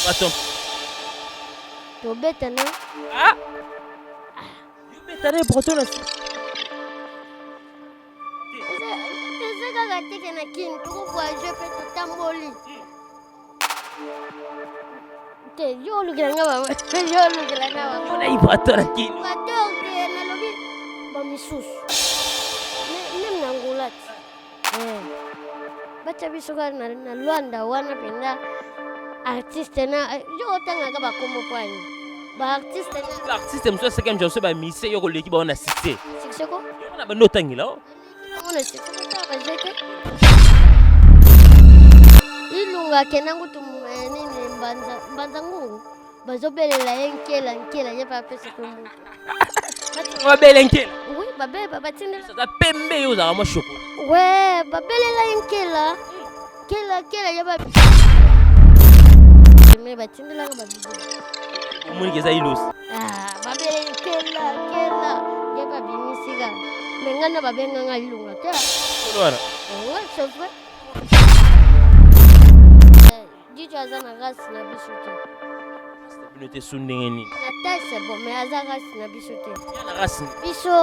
Bato. Tobeta na. Ah! Yo beta na breton na Eza kaka teke na kin toko voyage mpe totamboli. Te yo olukela nga ba yo olukela nga ba. Mpona ibrator na kin. Ibrator te nalobi ba misusu. Meme na Angola te. Eh. Batya biso kaka na, na Luanda wana mpenza artiste na eh, yo otangaka bakombo mpo ani baartiste na Artiste mosusu aseki mjoso ba mise yo koleki bango na succès. succès ko Yo na bando otangela o. bango na succès kotala baje te ilunga akenda kutu eh, nini mbanza mbanza ngungu bazobelela ye nkela nkela ye mpe apesa mpe moto Babele nkela. oui babe batindela Aza pembe yo ozalaka mwa chocolat. we babelela ye nkela nkela nkela ye ba me batindelanga bavideo Omoniki eza ilosi. Ah, babele nkela nkela ye babimisika me ngai na babenganga ilunga te Solo wana. Ouais, c'est vrai. Dijo aza na race na biso te. Bino te su ndenge nini? Na taille c'est bon, mais aza race na biso te. Ya na race nini? Biso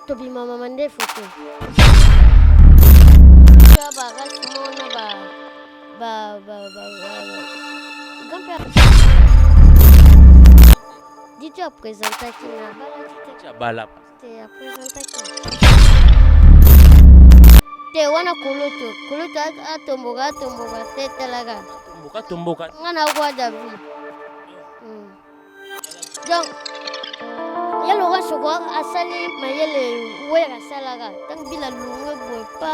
tobima mama ndefu te. Biso ba race moko na ba ba ba ba ba grand-père. Dijo apresentaki na balaki te. Tia bala. Te apresentaki. Te wana kulutu, kulutu atomboka atomboka te talaka. Tomboka tomboka. Nga na roi David. Donc ya Laurent Soko asali mayele wera asalaka ntango bila longwe boye pa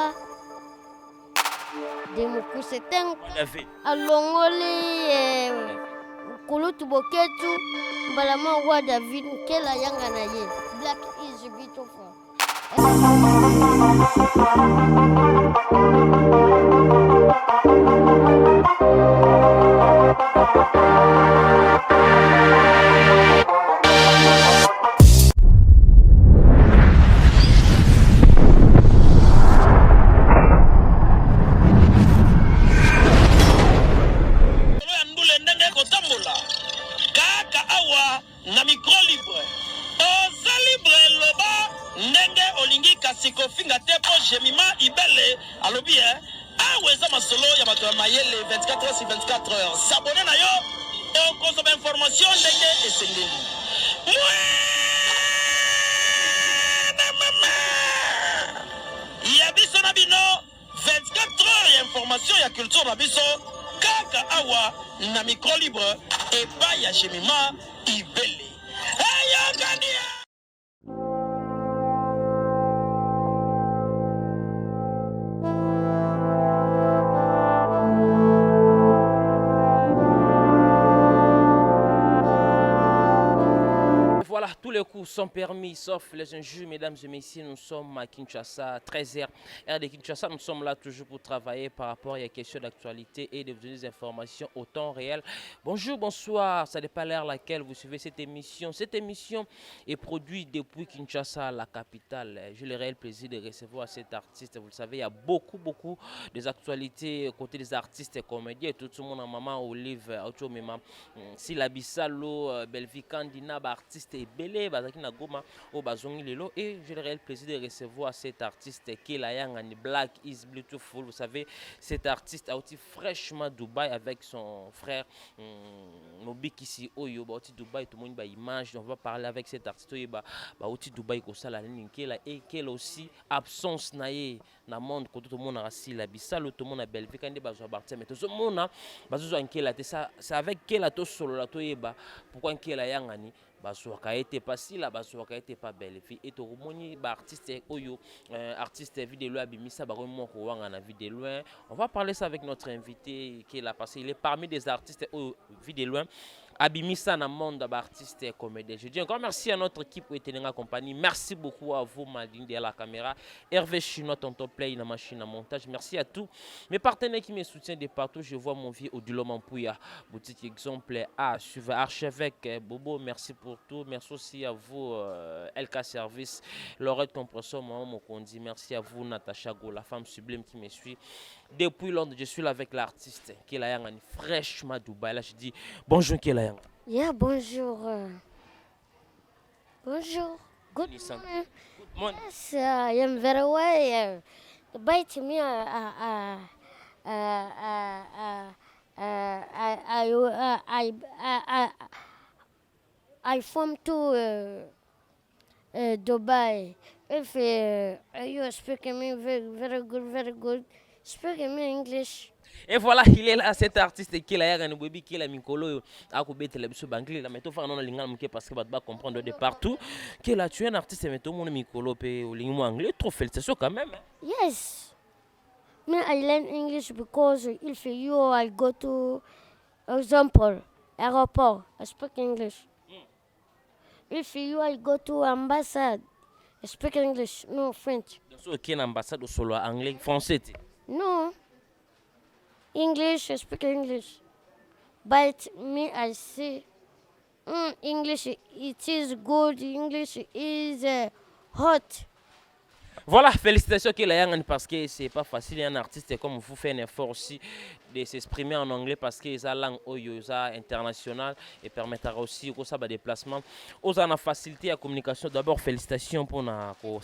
de mokuse ntango David. alongoli eh, kulutu boketu mbala moko roi David nkela yanga na ye black is beautiful. Solo ya ndule ndenge ekotambola kaka awa na micro libre. Oza libre loba ndenge olingi kasi kofinga te po Jemima Ibele alobi eh awa eza masolo ya bato ya mayele 24 heures sur 24 heures. S'abonner na yo okozwa ba information ndenge esengeli. Mwana mama ya biso na bino 24 heures ya information ya culture na biso kaka awa na micro libre epai ya Jemima Ibele. Eyokani! Voilà, tous les coups sont permis, sauf les injures, mesdames et messieurs. Nous sommes à Kinshasa, 13h, heure de Kinshasa. Nous sommes là toujours pour travailler par rapport à la question d'actualité et de vous donner des informations au temps réel. Bonjour, bonsoir, ça dépend l'heure à laquelle vous suivez cette émission. Cette émission est produite depuis Kinshasa, la capitale. J'ai le réel plaisir de recevoir cet artiste. Vous le savez, il y a beaucoup, beaucoup des actualités côté des artistes et comédiens. Tout le monde, maman Olive, Auto Mema, Sila Bisalo, Belvi Kandina, ba artiste ebele, bazaki na Goma, oyo bazongi lelo. Et j'ai le réel plaisir de recevoir cet artiste Kela Yangani, Black is Beautiful. Vous savez, cet artiste a aussi fraîchement Dubaï avec son frère Mobikisi Oyo, bauti Dubaï, tout le monde ba image. On va parler avec cet artiste Oyo, ba bauti Dubaï kosala nini Kela et Kela aussi absence na ye na monde koto tout le monde a Sila Bisalo, tout le monde a Belvi kandi bazwa partir mais tout le monde bazwa Nkela te ça c'est avec Kela to solo la to yeba pourquoi Nkela Yangani bazwaka ye te pa Sila bazwaka ye te pa Bellevue et tokomoni ba artiste oyo artiste Vue de Loin abimisa bango moko wanga na Vue de Loin. On va parler ça avec notre invité qui est là parce qu'il est parmi des artistes oyo Vue de Loin. Abimisa na monde ba artistes et comédiens. Je dis encore merci à notre équipe Etelenga compagnie. Merci beaucoup à vous Madine derrière la caméra, Hervé Chinois, Tonton Play na machine à montage. Merci à tous mes partenaires qui me soutiennent de partout. Je vois mon vieux Odilo Mampouya, boutique exemple à suivre archevêque Bobo, merci pour tout. Merci aussi à vous LK Service, Laurette Compressor, Maman Mokondi. Merci à vous Natacha Go, la femme sublime qui me suit depuis Londres. Je suis là avec l'artiste Nkela Yangani, fraîchement Dubaï. Là, je dis bonjour Nkela Yangani. Yeah, bonjour. Bonjour. Good morning. Good morning. Yes, I am very well. Bite me. I from to Dubai. If you are speaking me very, very good, very good. Speaking me English. Et voilà, il est là, cet artiste qui est là, Bobi, qui est là, Mikolo, akobetela biso banglais, là, mais tout faire non lingala moke parce que va comprendre de partout. Qui est là, tu es un artiste, mais tout le monde Mikolo, pe, olingi anglais, trop félicitations quand même. Yes. Me, I learn English because if you I go to, example, airport, I speak English. If you I go to ambassade, I speak English, no French. Donc, ok, ambassade, solo anglais, français. No. English, I speak English. But me, I see English, it is good. English is hot. Voilà, félicitations Nkela Yangani parce que c'est pas facile. Un artiste comme vous fait un effort aussi de s'exprimer en anglais parce que sa langue oyo internationale et permettra aussi au ça déplacement aux la facilité à communication. D'abord, félicitations pour na ko.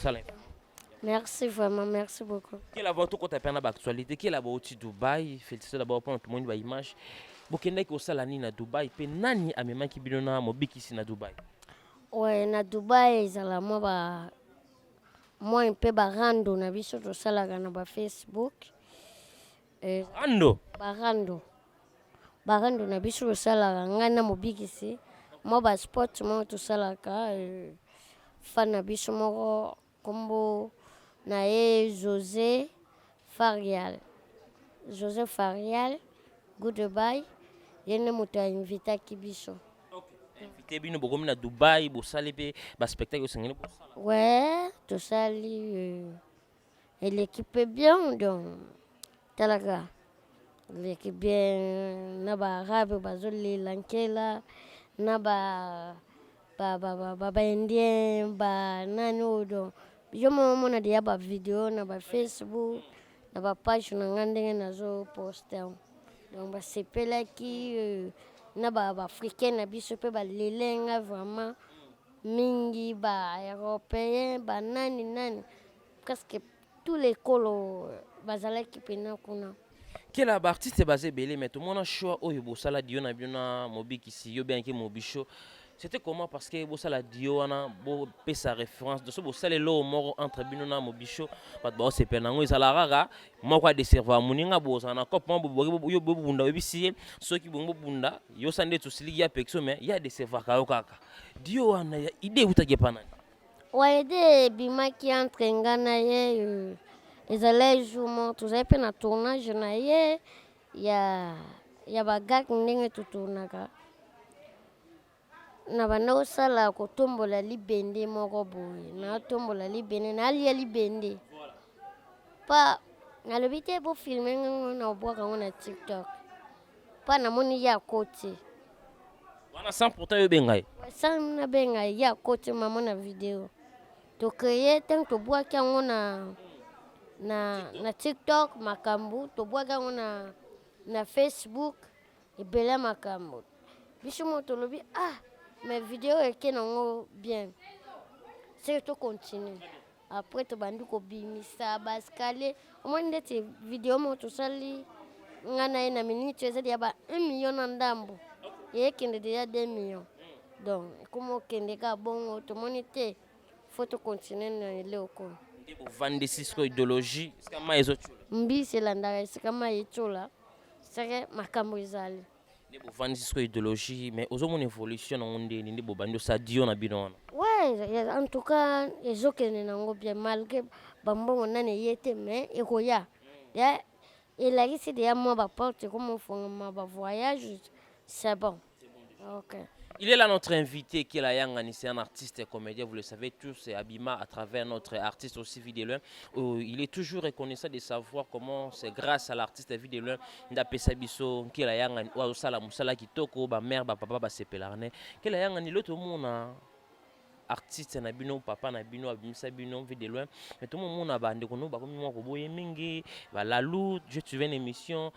Merci vraiment, merci beaucoup. Quelle avant tout quand tu actualité, quelle a Dubaï, félicitations d'abord pour tout le monde image. Bokendaki kosala nini na Dubai mpe nani amemaki bino na mobikisi na Dubai? Ouais, na Dubai ezala mwa ba mwa mpe barando na biso tosalaka na bafacebook. Rando? Barando na biso tosalaka, ngai na mobikisi, mwa basport moko tosalaka. Fan na biso moko, nkombo na ye José Farial, José Farial Goodbye, ye nde moto ainvitaki biso. Invité bino, bokomi na Dubai, bosali mpe baspectacle osengeli bosala? Ouais, tosali, eleki mpe bien. Donc talaka, eleki bien na baarabe bazolela nkela na baindien banani oyo. Donc yo moko omona deya bavideo na bafacebook, na bapage na nga, ndenge nazoposte yango. Donc basepelaki na baafricain na biso mpe balelenga vraiment mingi, baeuropéen, banani nani, presque tous les kolo bazalaki mpena kuna. Kela, baartiste baza ebele, mais tomona choix oyo bosala duo na bino na mobikisi, yo bengaki Mobisho. C'était comment? Parce que bosala duo wana, bopesa référence so bosala eloko moko entre bino na Mobisho, bato baosepela nango. Ezala kaka moko adeservoir moninga, bozala na cope moko, yo bobunda, oyebisi ye soki bongo bobunda, yosa nde tosiliki ya pekso, mais ye adeservaka yo kaka. Duo wana, idée eutaki epa nani? Wa idée ebimaki entre nga na ye, ezalaki jour moko tozali mpe na tournage na ye ya bagag. Ndenge totournaka, na banda kosala kotombola libende moko boye, natombola libende, nalia libende pa, nalobi te bofilme ngango na obwaka yango na TikTok mpa namoni ye akoti. Wana sans pourtant yo obenga ye? Sans nabenga ye, akoti mamo na video tocréer. Ntango tobwaki yango na TikTok, makambo tobwaki yango na Facebook, ebele makambo. Biso mo tolobi: "Ah, mais video eke nango bien, seke tocontinue." Après tobandi kobimisa baescalier. Omoni ndeti video moko tosali ngai na ye, na minute eza deya ba 1 million na ndambo, eyekende deya 2 million. Donc ekoma okende kaka bongo, tomoni te faut tocontinue na eloko. Nde bovandisi sikoyo idéologie esika mai ezotiola. Mbisi elandaka esika mai etiola, seke makambo ezali. Nde bovandisi sikoyo idéologie, mais ozomona évolution nango ndeni nde bobandi osala duo na bino wana? Ouais, en tout cas ezokende nango bien, malgré bambongo nani eye te, mais ekoya. Ya elakisi deya mwa baporte ekoma ofongama, bavoyage, c'est bon. Ok. Il est là notre invité qui est la Yangani, c'est un artiste et comédien, vous le savez tous, c'est Abima à travers notre artiste aussi Vue de Loin. Il est toujours reconnaissant de savoir comment c'est grâce à l'artiste Vue de Loin ndapesa biso Nkela Yangani oyo azosala mosala kitoko, ba mère, ba papa basepelaka ne. Nkela Yangani lelo tomona artiste na bino, papa na bino abimisa bino Vue de Loin, mais tomomona bandeko no bakomi mwa koboye mingi balalu. Je suivais une émission,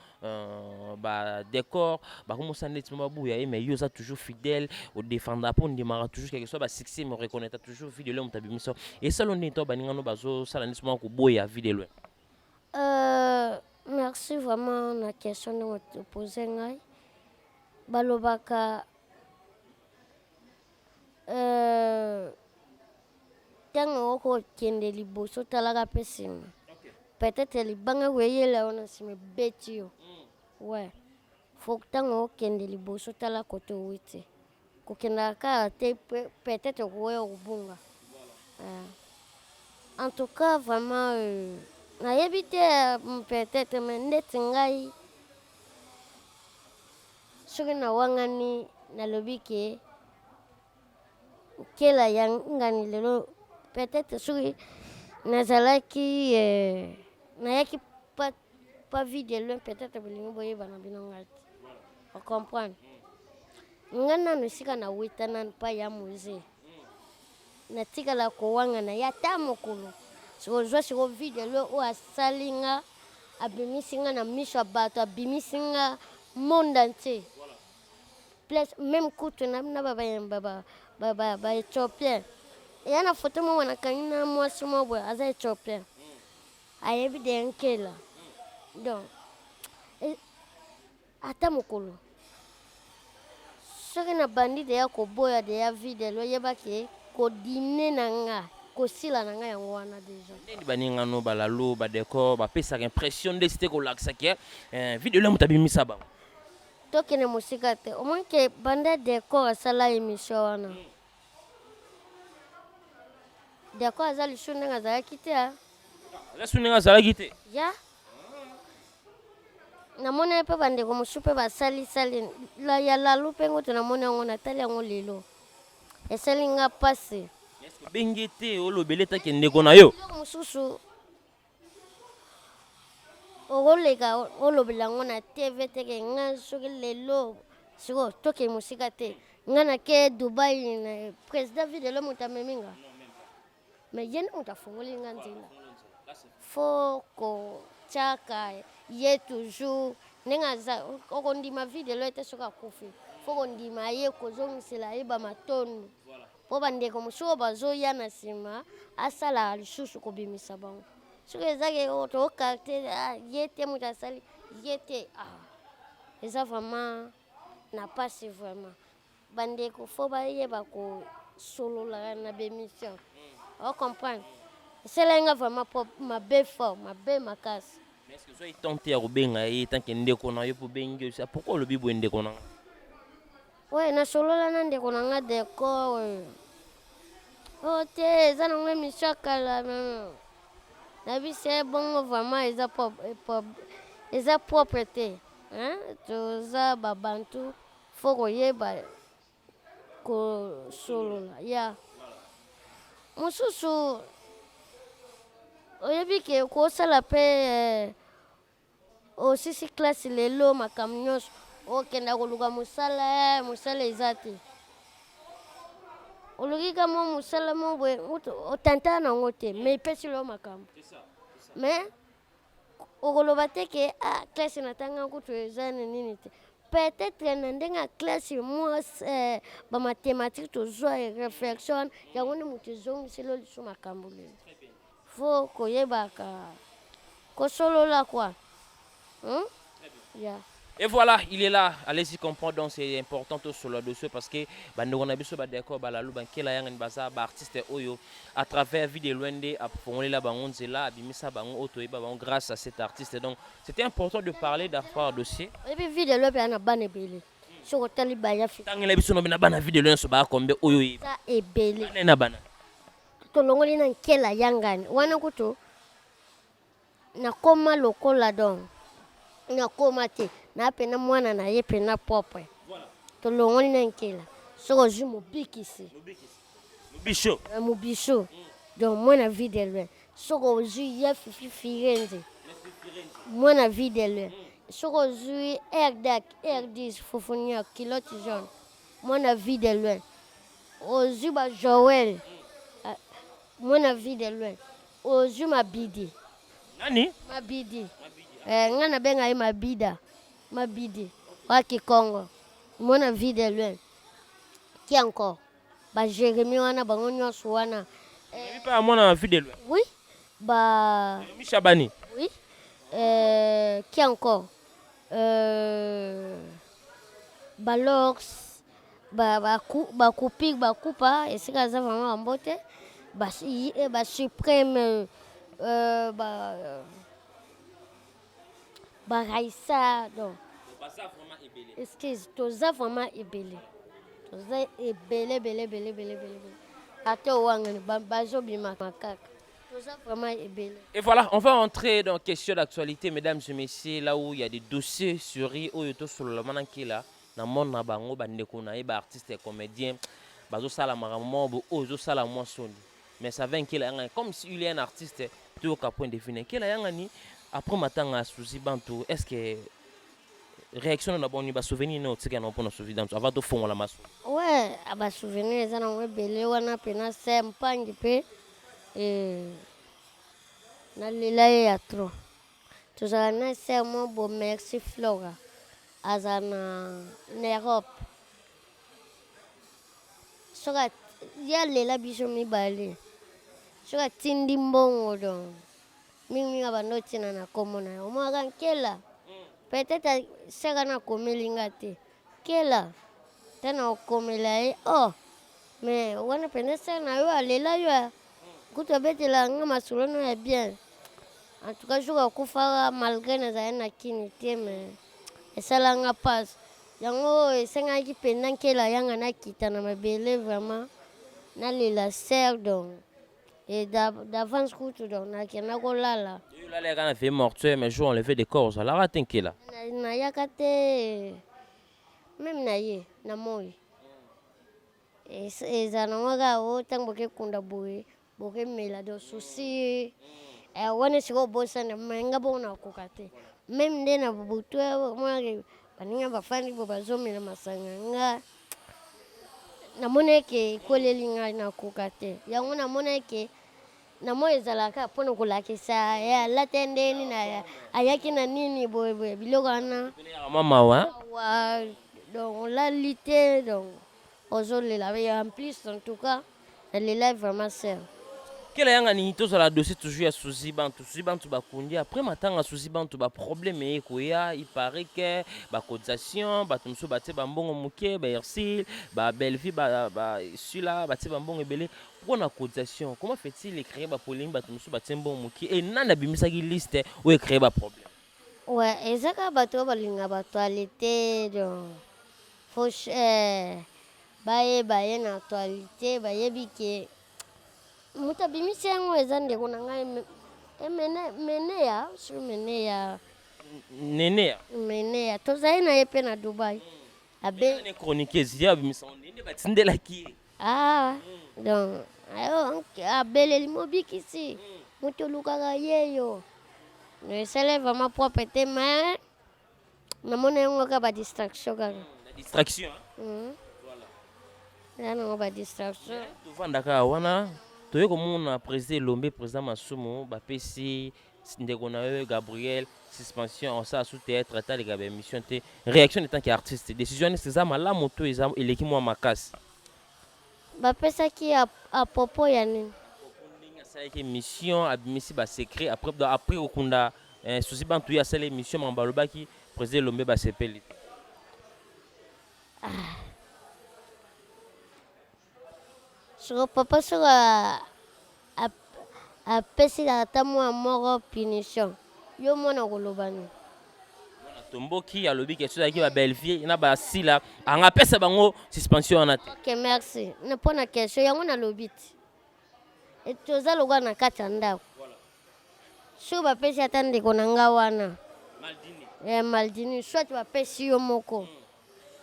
badécor bakomosala neti mo babuya ye, mais yo oza toujours fidèle, odefendaka mpo ondimaka toujours, quelque soit basuccès, me reconnaître toujours Vue de Loin moto abimisa. Esala ndeni to baningano bazosala neti mwa koboya Vue de Loin? Merci vraiment na question ndenge opose ngai. Balobaka ntango okokende liboso, talaka mpe nsima, peut-être libanga koyeyela yo na nsima ebeti yo. Ouais, faut ntango okende liboso, tala kote owuti, kokendaka kaka te, peut-être okoya kobunga. En tout cas vraiment, nayebi te, peut-être, mais ndeti ngai soki nawangani, nalobi ke Nkela Yangani lelo, peut-être soki nazalaki nayaki pas Vue de Loin, peut-être bolingi boyeba na bino ngai te. Ocomprendre nga nano esika naweta nano pa ya musée, natikala kowangana ye ata mokolo. Ozwa siko Vue de Loin oyo asali nga, abimisi nga na miso ya bato, abimisi nga monde entier, place même kutu na baéthiopien. Eya na foto moko nakangi na mwasi moko boye aza éthiopien, ayebi de Nkela. Donc ata mokolo soki nabandi deya koboya deya Vue de Loin, oyebaki kodine na nga, kosila na ngai yango wana déjà. Ndeni baningano balalo badécor bapesaka impression ndesi te kolakisaki Vue de Loin moto abimisa bango? Tokende mosika te, omoni ke banda décor asala émission wana, décor aza lisusu ndenge azalaki te. Aza su ndenge azalaki te. Ya namoni mpe bandeko mosusu mpe basalisali ya lalu mpe ngoto, namoni yango, natali yango lelo, esali nga mpasi. Obengi te olobeli etaki ndeko na yo? Eloko mosusu okoleka olobela yango na TV teke nga soki lelo sikoyo tokei mosika te, nga nake Dubai na président Vue de Loin, moto amemi nga, mais ye nde moto afungoli nga nzela. Faut kotiaka ye toujours ndenge aza, okondima Vue de Loin te soki akufi. Faut kondima ye, kozongisela ye bamatondo, mpo bandeko mosusu oyo bazoya na nsima asalaka lisusu kobimisa bango. Soki ezaki tokarte ye te, moto asali ye te, eza vraiment na mpasi. Vraiment bandeko faut bayeba kosololaka na bémission, ocomprendre. Esalaki nga vraiment mabe fort, mabe makasi. Mais est-ce que ozwaki temps te ya kobenga ye tant que ndeko na yo, mpo obengi yo, pourquoi olobi boye ndeko na nga? Oyo nasolola na ndeko na nga décor oyo, oyo te, eza nango émission ya kala na biso ye bongo. Vraiment eza propre te. Toza babantu, faut koyeba kosolola ya mosusu. Oyebi ke kosala mpe osisi classe lelo, makambo nyonso, okenda koluka mosala, mosala eza te. Oluki ka mwa mosala mo boye, otanta nango te, mais epesi lo makambo. Mais okoloba te ke ah, classe natanga kutu eza na nini te. Peut-être na ndenge ya classe mwa bamathématique tozwa réflexion wana, yango nde moto ezongiseli lisusu makambo lelo. Faut koyebaka kosolola quoi, Yeah. Et voilà, il est là. Allez-y comprendre. Donc c'est important tout sur le dossier parce que bandeko na biso ba décor balalu bankela yanga ni baza ba artiste oyo à travers Vue de Loin nde afongolela bango nzela, abimisa bango oto yeba bango grâce à cet artiste. Donc c'était important de parler d'affaire dossier. Et puis Vue de Loin pe na bana ebele. Soko tali baya fi. Tangela biso no na bana Vue de Loin so ba kombe oyo. Ça ebele. Na bana. Tolongoli na Nkela Yangani. Wana kutu nakoma lokola, donc nakoma te na pena mwana na ye pena propre. Tolongoli na Nkela soki ozwi Mobikisi. Mobisho. Mobisho. Donc mwana Vie de loin. Soki ozwi ya Fifi Firenze. Mwana Vie de loin. Soki ozwi Air Dak, Air 10, Fufunia, culotte jaune. Mwana Vie de loin. Ozwi ba Joël. Mwana Vie de loin. Ozwi Mabidi. Nani? Mabidi. Eh, nga nabenga ye Mabida. Mabidi. Wa Kikongo. Mwana Vie de loin. Qui encore? Ba Jérémie wana bango nyonso wana. Eh, pa mwana Vie de loin. Oui. Ba Jérémie Chabani. Oui. Qui encore? Ba Lox, ba ba ba Kupi, ba Kupa, esika aza vraiment bambote. Ba ba Suprême, ba ba Raissa, donc excuse, toza vraiment ebele. Toza ebele ebele ebele ebele ebele. Ata owangani bazobima kaka. Toza vraiment ebele. Et voilà, on va entrer dans question d'actualité, mesdames et messieurs, là où il y a des dossiers sur oyo tosolola mana Nkela na monde na bango bandeko na ye ba artiste et comédien bazosala makambo moko boye oyo ezosala mwa soni. Mais ça va Nkela Yangani comme si il est un artiste toyoka point de vue na Nkela Yangani après matanga ya Suzy Bantu, est-ce que réaction na boni ba souvenir na otika na mpona Suzy Bantu avant tofongola maso? Ouais, ba souvenir eza nango ebele wana mpena se mpangi mpe nalela ye ya trop. Tozala na sœur mo bo merci Flora aza na Europe. Soki ye alela biso mibale, soki atindi mbongo donc mingimingi abanda otina na kombo na ye, omonaka Nkela peut-être sœur wana akomeli nga te, Nkela te na okomela ye, oh mais wana mpenza sœur na yo alela yo, kutu abetela nga masolo no ya bien. En tout cas jour akufaka, malgré nazali na kini te, mais esalanga mpasi. Yango esengaki mpenza Nkela Yanga nakita na mabele vraiment nalela sœur, donc et d'avance kutu donc nakenda kolala. Olalaka na veillée mortuaire, mais jour enlevé de corps ozalaka te, Nkela? Nayaka te, même na ye na moi eza nango kaka o ntango bokekunda boye bokemela donc souci wana sikoyo obosana. Me nga bongo nakoka te, même nde na butu omonake baninga bafandi bo bazomela masanga, nga namoni eke ekweleli ngai, nakoka te. Yango namoni eke na moi ezalaka mpona kolakisa ye alata ndeni na ayaki na nini boyeboye biloko wana. Mwa mawa. Wa donc olali te, donc ozolela. En plus, en tout cas nalela vraiment sœur. Nkela Yangani, tozala dossier toujours ya Suzy Bantu. Suzy Bantu bakundi, après matanga Suzy Bantu baproblème eye koya. Il paraît que bacotisation, bato mosusu batie bambongo moke, baErsil, baBellevie, basula batie bambongo ebele mpona cotisation. Comment fait-il ecréer bapolémique? Bato mosusu batie mbongo moke e nani abimisaki liste oyo ecréer baproblème? Ouais, eza kaka bato oyo balinga baactualité, donc faut bayeba ye na actualité, bayebi ke moto abimisi yango eza ndeko na ngai Meneya sur Meneya. Neneya. Meneya, tozali na ye mpe na Dubai abe. Ne chroniqueuse ye abimisa nde batindelaki ye. Ah, donc ayo abeleli mobikisi moto olukaka ye yo, esali vraiment propre te, mais namoni yango kaka badistraction kaka. Na distraction. Eza nango badistraction. Tovandaka wana, toye komona président Elombe, président Masumu bapesi ndeko na yo Gabriel suspension, osala sous théâtre ataleka baémission te. Réaction en tant qu'artiste, décision nesi eza malamu to eza eleki mwa makasi? Bapesaki à propos ya nini? Ndenge asalaki émission, abimisi basecret après, donc après kokunda Suzy Bantu, ye asali émission, makambo balobaki, président Elombe basepeli te. Soko papa soko apesi ata mwa moko punition, yo mwana koloba nini? Tomboki alobi ke soki azalaki baBellevie na basila anga apesa bango suspension wana te. Ok, merci na mpo na question yango. Nalobi ti toza lokola na kati ya ndako, soki bapesi ata ndeko na nga wana Maldini, soit bapesi yo moko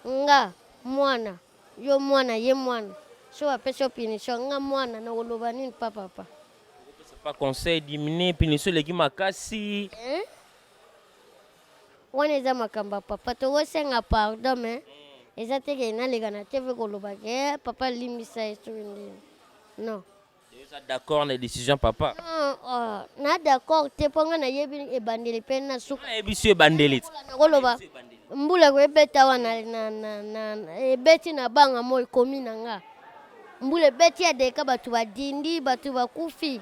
nga. Mwana yo mwana ye mwana soki bapesi yo punition nga mwana nakoloba nini pa papa? Okopesa pa conseil diminuer punition eleki makasi. Hein? Wana eza makambo ya papa tokosenga pardon mais eza te ke naleka na TV koloba ke papa limbisa ye soki ndeni non. Oza d'accord na decision papa? Non, oh, na d'accord te mpo nga nayebi ebandeli mpe na suka. Nayebisi yo ebandeli. Nakoloba mbula koebeta wana na, na, na, ebeti na banga moi ekomi na nga mbula ebeti ya deka bato badindi bato bakufi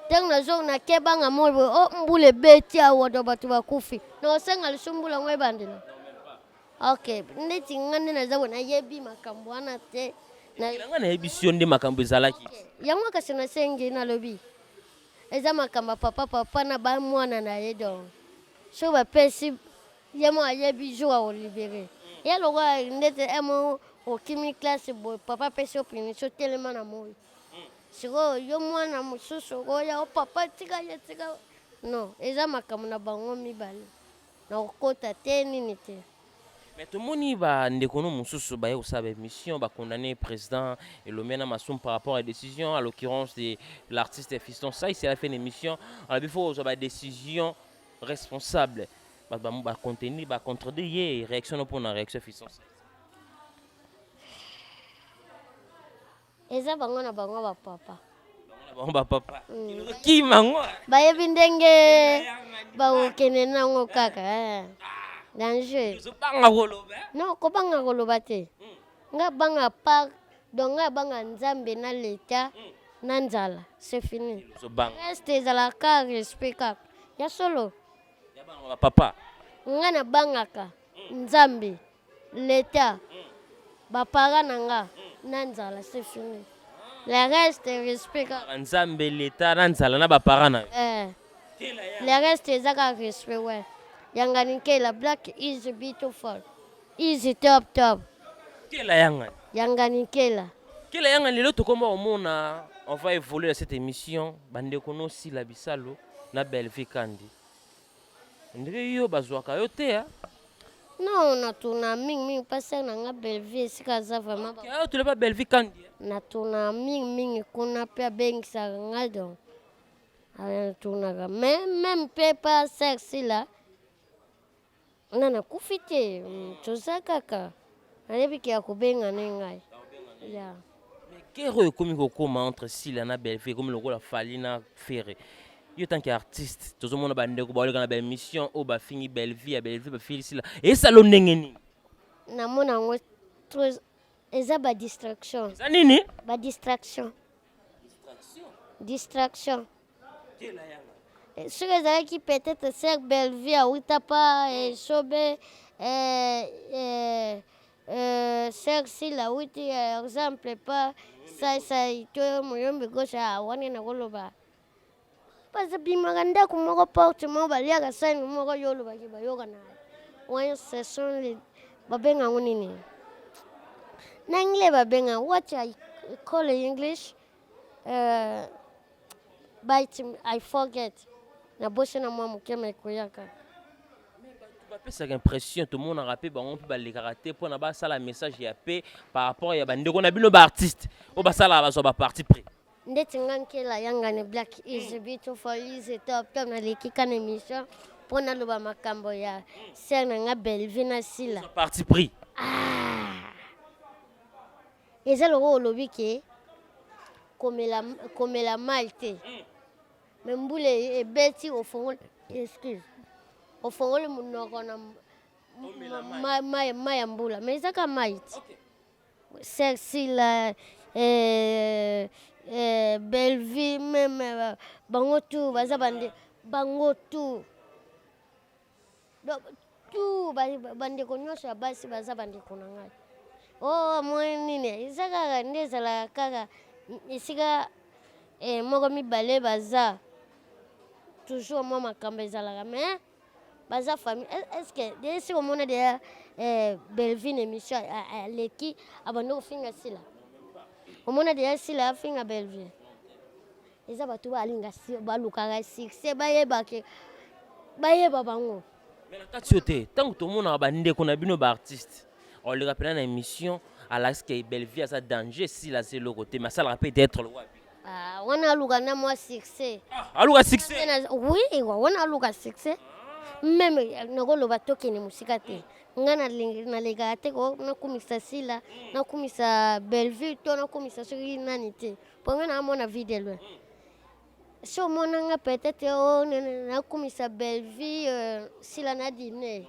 ntango nazo nake banga moi boye o oh, mbula ebeti awa do bato bakufi nakosenga lisusu mbula yango ebandela. Ok, ndeti nga nde naza boye nayebi makambo wana te. Na nga nayebisi yo nde makambo ezalaki. Okay. Yango kasi nasengi nalobi eza makambo ya papa papa na ba mwana na ye donc soki bapesi ye moko ayebi jour akolibere ye lokola ndeti emo okimi classe boye papa apesi yo punition telema na moi sikoyo yo mwana mosusu okoya o papa tika ye tika non eza makambo na bango mibale. Nakokota te nini te. Mais tomoni ba ndeko no mosusu baye kosala ba émission ba condamner président Elombe na Masumu par rapport à décision à l'occurrence de l'artiste Fiston Sai il a fait une émission alobi faut kozwa ba décision responsable bato ba contenir ba contredire ye réaction no mpona réaction Fiston Sai. Eza bango na bango ba papa. Bango na bango ba papa. Kima ngo. Bayebi ndenge bakokende nango kaka eh. Danger. Ozobanga koloba. Non, kobanga koloba te. Nga banga par donc nga banga Nzambe na l'etat na nzala, c'est fini. Ozobanga. Reste ezalaka respect kaka. Ya solo. Ya banga ba papa. Nga nabangaka Nzambe. L'etat ba parents na nga na nzala c'est fini le reste respect kaka. Nzambe l'etat na nzala na ba parents na yo. Eh le reste eza kaka respect ouais yangani nkela black is beautiful is top top. Nkela yangani. Yangani nkela. Nkela yangani lelo tokoma komona on va évoluer dans cette émission bandeko no Sila Bisalu na Bellevue Kandi. Ndenge yo bazwaka yo te hein. Non na tourna mingi mingi pa sœur na nga Bellevue esika aza vraiment. Okay, ah, tu pas Bellevue Kandi. Na tourna mingi mingi kuna pe abengisaka nga donc na tournaka mais même pe pa sœur Sila nga nakufi te toza kaka nayebi ke akobenga ne ngai ya. Mais guerre oyo ekomi kokoma entre Sila na Bellevue ekomi lokola Fally na Ferre. Yo tant qu'artiste tozomona bandeko baoleka na baémission oyo bafingi Bellevue ya Bellevue bafingi Sila esala yo ndenge nini? Namona yango trop eza ba distraction. Eza nini? Ba distraction. Distraction. Soki ezalaki peut-être sœur Bellevue awuta pa esobe sœur Sila awuti exemple pa sai sai to muyombe gauche wana nakoloba parce bimaka ndako moko porte moko baliaka sani moko yo olobaki bayokana wana ce sont les babenga yango nini na anglais babenga what I call in English Bite I forget nabosana mwa moke ma ekoya kaka. Mais bato bapesaka impression tomonaka mpe bango mpe balekaka te mpona basala message ya paix par rapport ya bandeko na bino baartiste oyo basalaka bazwa baparti pris. Ndeti nga nkela yangani black is beautiful is top top naleki ka na émission mpo naloba makambo ya sœur na nga Bellevue na Sila. Parti pris. Ah! Eza lokola olobi ke komela komela mayi te mais mbula ebeti ofongoli excuse ofongoli monoko na mayi ya mbula mais eza kaka mayi te sœur Sila eh, eh, Bellevue meme bango tout baza bande bango tout Donc tout bandeko nyonso ya basi baza bandeko na ngai. Oh amoni nini eza kaka nde ezalaka kaka esika eh, moko mibale baza toujours mwa makambo ezalaka mais baza famille est ce que de esi omona deja eh, Bellevue na émission aleki abandi kofinga Sila omona deja Sila afinga Bellevue Eza batu balinga balukaka succès bayeba ke bayeba bango. Mais na kati yo te ntango tomonaka bandeko na bino baartiste Oleka mpena na émission alakisi ke Bellevue aza danger, Sila aza eloko te, mais asalaka mpe théâtre lokola bino. Ah, wana aluka na mwa succès. Ah, aluka succès. Oui, wana aluka succès. Même nakoloba tokende mosika te, nga nalekaka te nakumisa Sila, nakumisa Bellevue to nakumisa soki nani te, mpo nga naamona vie de loin. So omonanga peut-être o nakumisa Bellevue, Sila na dine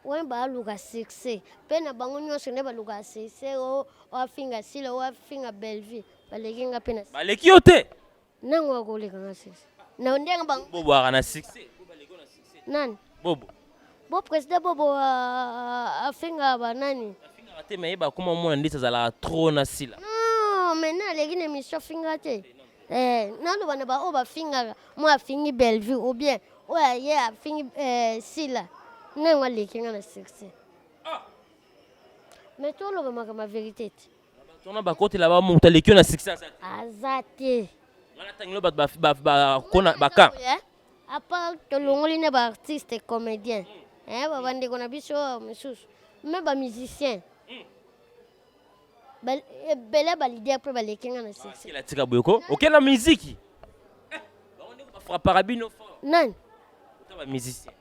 wana baaluka succès mpe na bango nyonso nde balukaka succès. O afinga Sila, o afinga Bellevue, baleki nga mpe na Baleki yo te. Nango akoleka nga succès na ndenge bango. Bobo aka na succès. Nani? Bobo. Bo président Bobo afinga banani? Afingaka te, mais yeba akoma omona ndeti azalaka trop na Sila. Non, maintenant aleki na émission, afinga te. Naloba na baoyo bafingaka, mo afingi Bellevue ou bien oyo aye afingi Sila, ndenge aleki nga na succès. Mais toloba makambo ya vérité te. Bato wana bakotela ba moto aleki yo na succès aza te. Aza te. Nga natangeli bato bakona bakan. À part tolongoli na baartiste comédien, babandeko na biso oyo mosusu, me bamusicien ebele, baleader mpe baleki nga na succès. Kela tika boye ko okenda na miziki, bango ndenge bafrappaka bino fort. Nani? Ota bamusicien.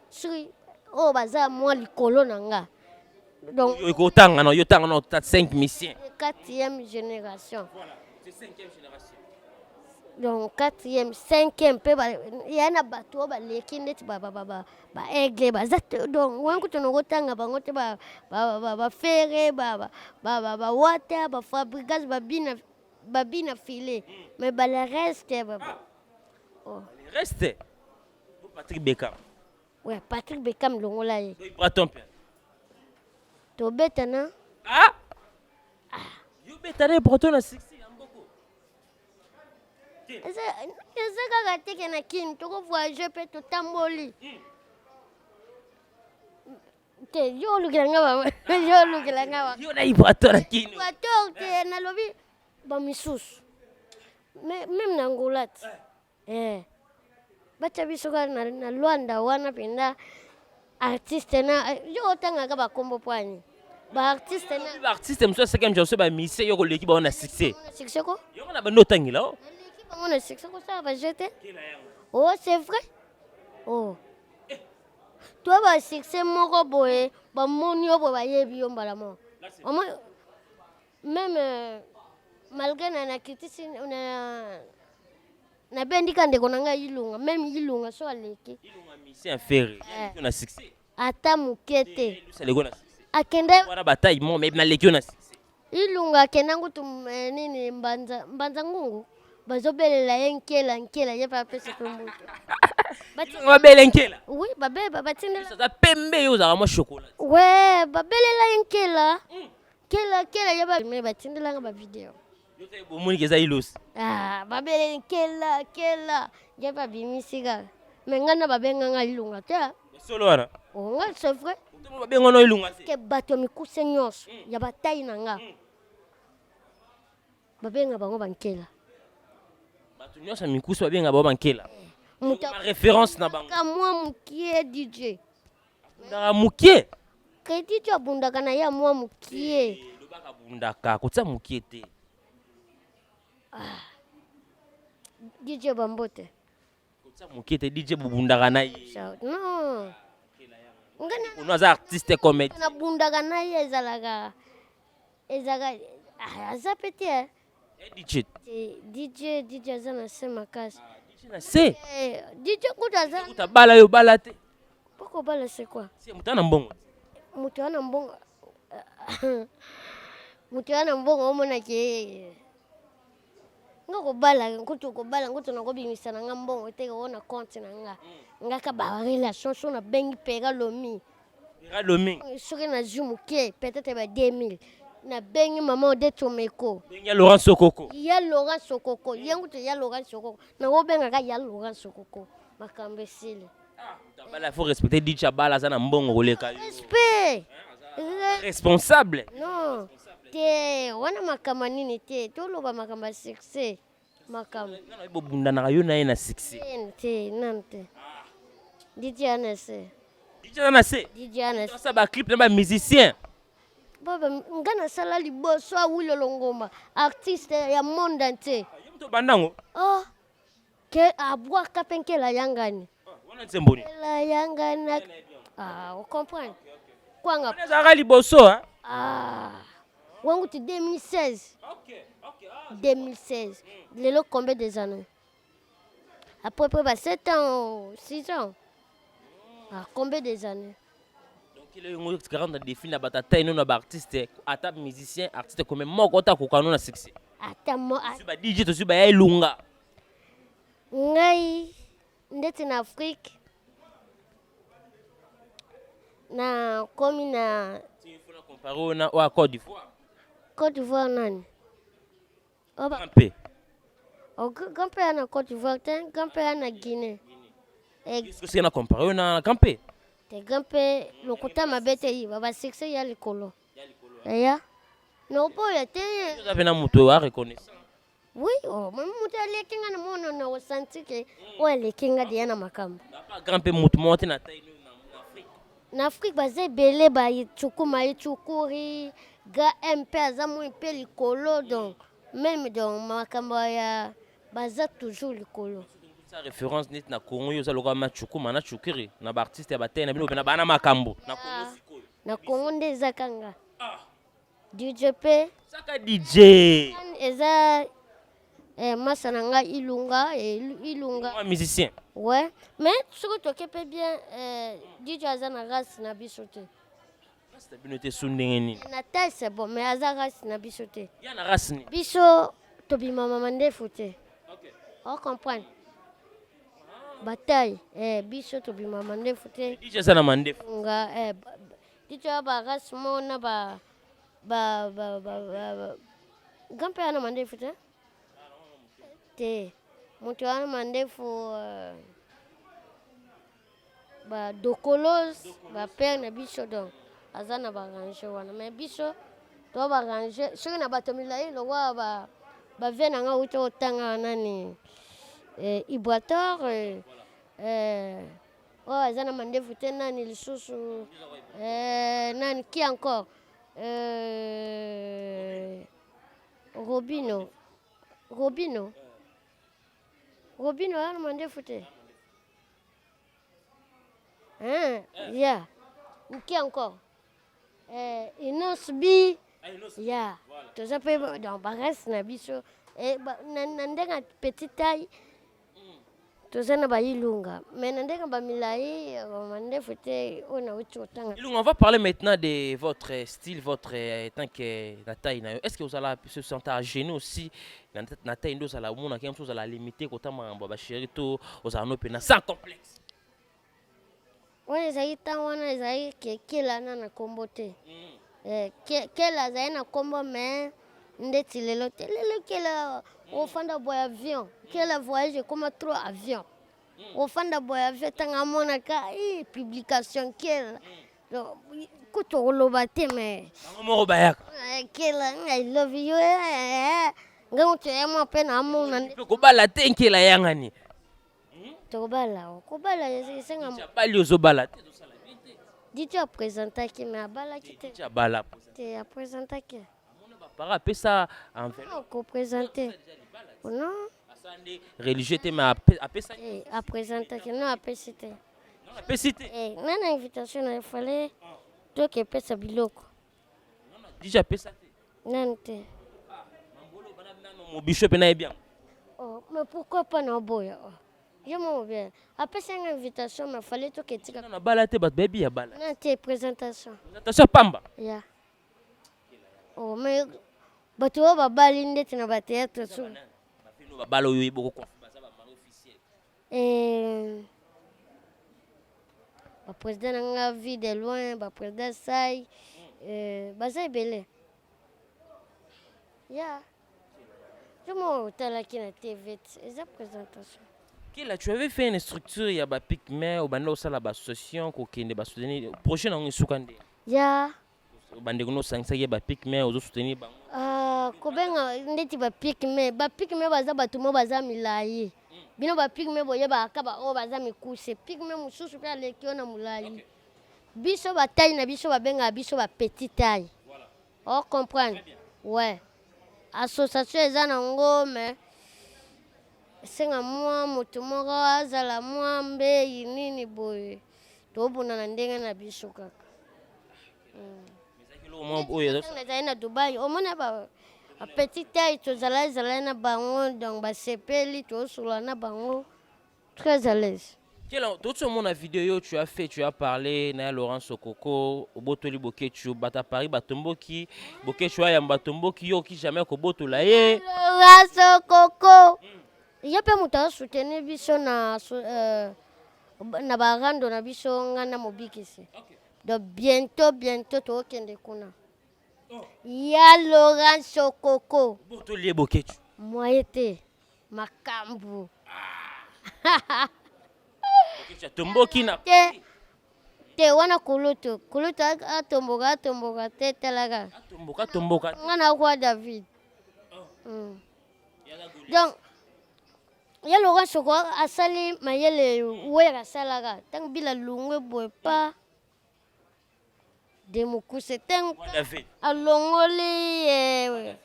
Soki oyo baza mwa likolo na nga, donc Yo ekotanga na yo, tanga na ota 5 musiciens. Quatrième génération. Voilà, c'est cinquième génération. Donc quatrième, cinquième mpe ya na bato oyo baleki ndeti baaigle baza te. Donc wana kutu nakotanga bango te, baFerre, bawata, baFabregas, babina babina file, mais bale reste oh. Reste Patrick Beckham. Ouais, Patrick Beckham, longola ye. Braton mpe. Tobetana. Ah, yo betana ye Braton na succès ya mboko. Eza kaka teke na Kini, tokovoyage mpe, totamboli te. Yo olukela nga, yo olukela nga. Yo na Ibrator na Kini. Ibrator te, nalobi bamisusu, même na Angola te. Batya biso kaka na Lwanda wana mpenza artiste na yo otangaka bakombo po ani baartiste na Baartiste mosusu ya cinquième génération, bamusicien, yo koleki bango na succès. Succès ko? Yongo na bando otangela o. Naleki bango na succès, kosala baje te. Oh, c'est vrai, oh, to basuccès moko boye, bamoni yo boye, bayebi yo mbala moko. Même malgré na nakitisi na nabendika ndeko na ngai Ilunga, même Ilunga so aleki. Ilunga musicien Ferre yo na succès. Ata moke te. Aleki na succès. Akende. Wana bataille mo, mais naleki yo na succès. Ilunga akenda ngutu nini, mbanza mbanza ngungu, bazobelela ye nkela nkela, ye mpe apesa mpe moto. Babele nkela. Oui, babe batindela. Aza pembe, yo ozalaka mwa chocolat. We babelela ye nkela nkela nkela, ye me batindelanga bavideo. Yo te bomoniki eza ilosi. Ah, babele nkela nkela, ye mpe abimisi kaka, me ngai na babenganga Ilunga te. Solo wana? Nga, c'est vrai. Babenga Ilunga te. Ke bato ya mikuse nyonso ya batai na nga, babenga bango bankela. Bato nyonso ya mikusu babenga bango bankela. Moto référence na bango. Ka mwa mokie DJ. Abundaka mokie. Ke DJ abundaka na ye ya mwa mokie. Lobaka abundaka, kotia mokie te. DJ bambote. Kotia mokie te, DJ bobundaka na ye. Non, nga Ono aza artiste comédien. Nabundaka na ye, ezalaka aza pe te. DJ. DJ, DJ aza na se makasi. DJ na se. DJ kutu aza. Kuta bala yo bala te. Poko bala, c'est quoi? Si moto ana mbongo. Moto wana mbongo, moto wana mbongo, omonaki nga kobala nkutu, kobala nkutu nakobimisa na nga mbongo te o na compte na nga. Nga ka barelation so nabengi pera lomi. Pera lomi. Soki nazwi moke, peut-être ba 2000, nabengi mama Ode Tomeko. Bengi ya Laurent Sokoko. Ya Laurent Sokoko, ye nkutu ya Laurent Sokoko, nakobengaka ya Laurent Sokoko, makambo esili. Bala, faut respecter DJ. Abala, aza na mbongo koleka yo. Respect. Responsable. Non te, wana makambo nini te, toloba makambo ya succès, makambo. Nga bobundanaka yo na ye na succès. Te, nanu te, DJ anase. DJ aza na se. DJ aza na se. Asala ba clip na ba musicien. Baba, nga nasala liboso Awilo Longomba, artiste ya monde entier. Ah, yo moto obanda yango? Oh, ke abwaka mpe nkela yangani. Ah, wana nzembo nini? Nkela yangani. Ah, o comprendre? Kwanga. Wana ezalaka liboso, hein? Ah, wangu ti 2016. Okay, ah. 2016. Lelo combien des années? À peu près 7 ans, 6 ans. Ah, combien des années? Donc il y a eu un défi na batata ino na ba artiste, ata musicien, artiste comme moko ta kokano na succès. Ata mo Sur ba DJ to sur ba Ilunga. Ngai ndeti na Afrique na komi na Il faut comparer na wa Côte d'Ivoire. Côte d'Ivoire nani? Oba. Grand-père. Oh, grand-père na Côte d'Ivoire, te grand-père na Guinée. Eh, Qu'est-ce que c'est na comparer na grand-père? Te grand-père lokuta mabe te yi, ba succès ya likolo. Ya. No boya te. Vous avez na moto a reconnaissant. Oui, oh, mais moto aleki nga na mono na osanti ke oyo aleki nga deya na makambo. Papa grand-père moto moko te na taille na Afrique. Na Afrique baza ebele ba tsukuma etsukuri ga MP aza moi mpe likolo, donc même donc makambo ya baza toujours likolo. Sa référence net na Congo yo loka ma tsukuma na tsukiri na ba artiste ya batene na bino na bana makambo na Congo sikoyo. Na Congo nde eza kanga. DJ P. Saka DJ. Eza masa na nga Ilunga, Ilunga. Moi musicien. Ouais, mais soki toke pe bien, DJ aza na race na biso te. Race na bino te so ndenge nini? Na taille c'est bon, mais aza race na biso te. Ya na race ni? Biso tobima mama ndefu te. OK. On comprend. Bataille, biso tobima mama ndefu te. DJ aza na mandefu. Nga, DJ ba race mo na ba ba ba ba ba. Grand-père na mandefu te? Te. Moto wana mandefu ba dokolos, ba père na biso donc aza na ba ranger wana, mais biso to ba ranger soki na bato milayi lokwa ba ba vie na nga uta otanga nani, Ibrator, oyo aza na mandefu te nani lisusu, nani qui encore, Robino. Robino. Robino ana mandefu te. Hein? Yeah. Qui encore? Inos B. Yeah. Toza pe dans barres na biso. Na ndenga petite taille. Toza na ba Ilunga. Mais na ndenga ba milai, mandefu te ona uti otanga. Ilunga, on va parler maintenant de votre style, votre tant que la taille na yo. Est-ce que vous allez se sentir à genoux aussi na taille ndo za la mona qui vous allez limiter kota mambo ba chéri to vous allez no pena sans complexe. Wana ezali ntango wana ezali kela na na kombo te. Kela azali na kombo mais ndeti lelo te. Lelo kela ofanda boy avion. Kela voyage comme trop avion. Ofanda boy avion tanga monaka publication kela. Donc kuto koloba te mais Bango moko bayaka. Kela I love you. Nga moto ya mwa pe na amona nde. Pe kobala te nkela yangani. Tokobala, kobala esenga mo- Abali ozobala te, tozosala bien te. Dito apresentaki, mais abalaki te. Dito abala. Te apresentaki. Amona ba para apesa enveloppe. Non, kopresente. Non. Asala nde religieux te, mais apesa. Apresentaki, non, apesi te. Non, apesi te. Nana invitation na fallait toke pesa biloko. Non, non, Dito apesa te. Nani te. Ah, mambolo bana nano mobisho pe na yebi yango. Oh, mais pourquoi pas na boya? Oh. Yo mo bien. Apesa nga invitation, mais fallait toke tika. Non, na bala te, bato bayebi ya bala. Non, te présentation. Présentation pamba. Ya. Oh, mais bato oyo babali ndeti na ba théâtre su. Ba fino babala oyo yeboko konfi baza ba mari officiel. Ba président na nga vie de loin, ba président Sai, baza ebele. Ya. Yo mo otalaki na TV, eza présentation. Kela, tu avais fait une structure ya ba pygmée au banda osala ba association kokende ba soutenir projet na ngo nde. Ya. Bande kono sangisaki ba pygmée ozo soutenir bango. Ah, kobenga ndeti ba pygmée, ba pygmée baza bato mo baza milayi. Bino ba pygmée boyeba kaka ba oyo baza mikuse. Pygmée mosusu pe aleki yo na molayi. Biso ba taille na biso babengaka biso ba petit taille. O comprendre? Ouais. Association eza nango mais esenga mwa moto moko azala mwa mbei nini boye. Tobunda na ndenge na biso kaka. Ntango nazali na Dubai, omona ba petit taille tozala ezala na bango donc basepeli tosolola na bango très à l'aise. Quel tout au monde vidéo yo tu as fait, tu as parlé na Laurent Sokoko, obotoli Boketshu, bata Paris batomboki, Boketshu aya batomboki yo ki jamais kobotola ye. Laurent Sokoko. Ye pe moto azo soutenir biso na na ba rando na biso nga na mobikisi. Donc bientôt bientôt tokende kuna. Ya Laurent Sokoko. Botoli ye Boketshu. Moyen te. Makambu. Tomboki na te te wana kulutu kulutu atomboka atomboka te talaka atomboka atomboka nga na roi David. Donc ya Laurent Soko asali mayele wera asalaka ntango bila longwe boye pa de mokuse ntango alongoli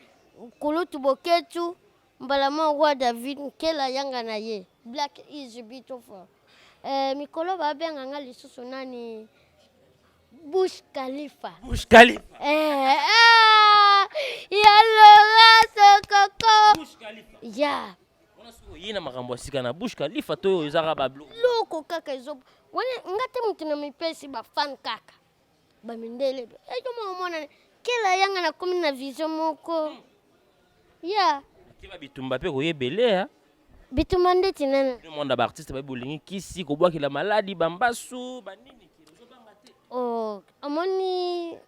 kulutu Boketshu mbala moko roi David nkela yanga na ye black is beautiful. Mikolo babenga nga lisusu nani Bush Khalifa. Bush Khalifa. Ya Laurent Sokoko. Bush Khalifa. Ya. Wana soko yina makambo ya sika na Bush Khalifa to ezaka ba blo. Loko kaka ezo wana nga te mutu na mipesi ba fan kaka. Ba mindele. Ejo mo mona kela yanga na komi na vision moko. Ya. Keba bitumba pe koyebele ya. Bitumba ndeti nani? Le monde ba artiste ba bolingi kisi kobwakela maladi bambasu banini ozobanga te. Oh, amoni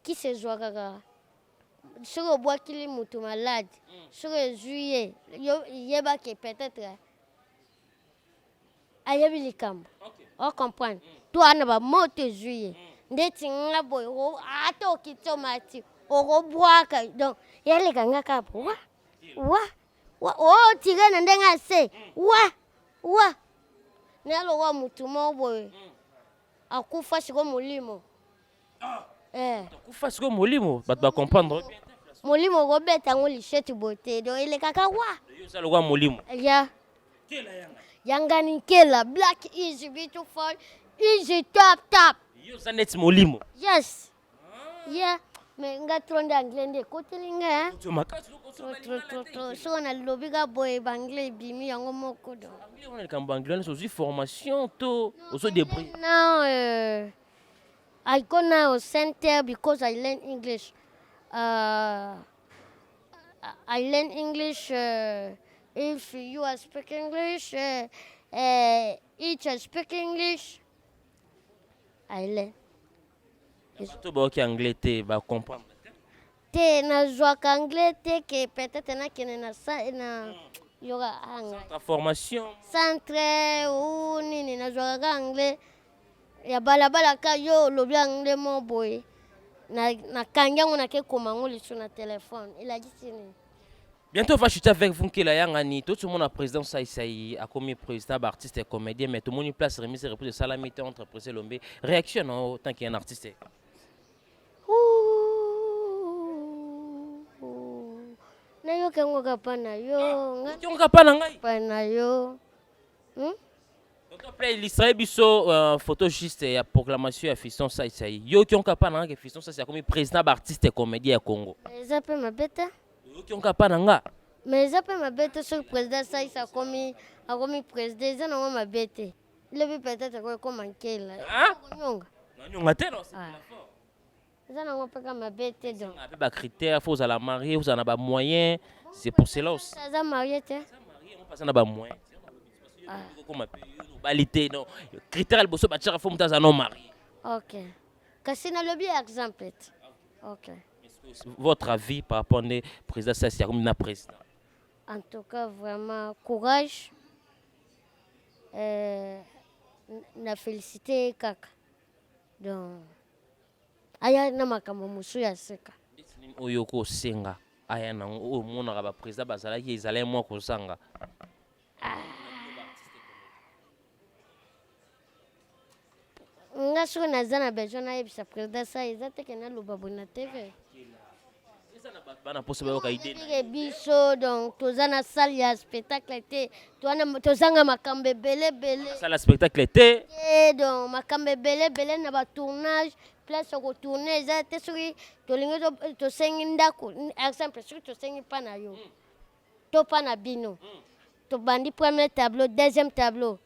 kisi ezwaka kaka soki obwakili mutu malade soki ezwi ye yebake peut-être ayebi likambo. O comprendre? To ana ba moto ezwi ye ndeti nga boye ata okiti omati okobwaka donc yaleka nga kaka wa wa wa o tire na ndenge ya se wa wa nalokola mutu moko boye akufa sikoyo molimo. Akufa sikoyo molimo bato ba comprendre bien. Molimo okobeta yango lichette boye te donc elekaka wa. Yo oza lokola molimo. Ya. Yangani nkela black is beautiful easy top top. Yo oza neti molimo. Yes. Yeah. Mais nga trop nde anglais nde ekoteli nga hein. Trop trop trop. Soki nalobi ka boye ba anglais ebimi yango moko donc. Anglais wana likambo anglais wana ozwi formation to ozo débrouiller? Non, I go now center because I learn English. I learn English if you are speak English, each I speak English, I learn. Bato baoki anglais te ba comprendre te. Te nazwaka anglais te ke peut-être nakende na na yoka anglais. Centre formation. Centre ou nini nazwaka ka anglais ya balabala ka yo olobi anglais mo boye nakangi yango nake koma yango lisusu na telefone elakisi nini. Bientôt, on va chuter avec vous, Nkela Yangani. Tout le monde a président Saïsaï, a commis président artiste et comédien, mais tout le monde place remise et reprise de Salamité entre président Lombe. Réaction, non, tant qu'il y a un artiste. Nayoka yango kaka na yo. Yoka kaka na ngai. Pa na yo. Donc, après, illustrer biso photo juste ya proclamation ya Fiston Saïsaï. Yo ki onka pa na nga Fiston Saïsaï comme président artiste et comédien ya Congo. Eza pe mabeta. Yo ki onka pa na nga. Mais eza pe mabe te soki président Saïsa akomi président eza nango mabe te. Lobi peut-être ekoma nkela. Nyonga. Nyonga te non, c'est la fort. Eza nango pe kaka mabe te donc. Ape ba critères, faut ozala marié, ozala na ba moyens, c'est pour cela aussi. Aza marié te. Aza marié, on passe na ba moyens. Okoma pe obali te non. Critère liboso ba tshaka faut mutu aza non marié. OK. Kasi nalobi exemple te. OK. Votre avis par rapport au président Saïsa comme na président? En tout cas, vraiment, courage. Na félicité kaka. Donc, aya na makambo mosusu ya seka. Oyo kosenga aya na oyo monaka ba président bazalaki ezalaki mwa kozanga. Nga soki naza na besoin nayebisa président sa eza te ke naloba boye na TV. Eza na bato bana mposa bayoka idée na Ke biso donc toza na salle ya spectacle te, towana tozanga makambo ebele ebele. Sala spectacle te. Te, donc makambo ebele ebele na ba tournage, place ya kotourne eza te. Soki tolingi tosengi ndako, exemple soki tosengi mpa na yo to mpa na bino, tobandi premier tableau, deuxième tableau,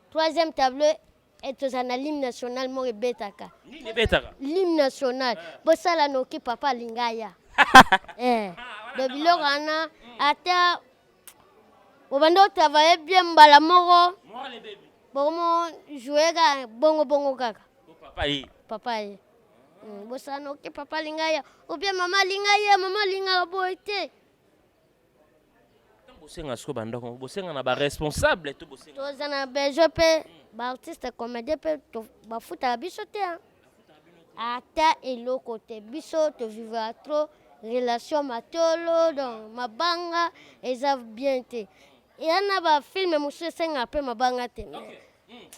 troisième tableau, e tozala na l'hymne national moko ebetaka. Nini ebetaka? L'hymne national. Bosala noki papa alinga aya. Donc biloko wana, ata obandi otravaille bien, mbala moko bokomo joue kaka bongo bongo kaka. Papa ye. Papa ye. Bosala noki papa alinga ya, ou bien mama alinga ye, mama alingaka boye te. Ntango bosenga sikoyo bandako, bosenga na baresponsable to bosenga? Toza na besoin mpe baartiste comédien mpe bafutaka biso te, hein. Ata eloko te. Biso tovivaka trop relation matolo, donc mabanga eza bien te. Eya na bafilme mosusu esengaka mpe mabanga te, mais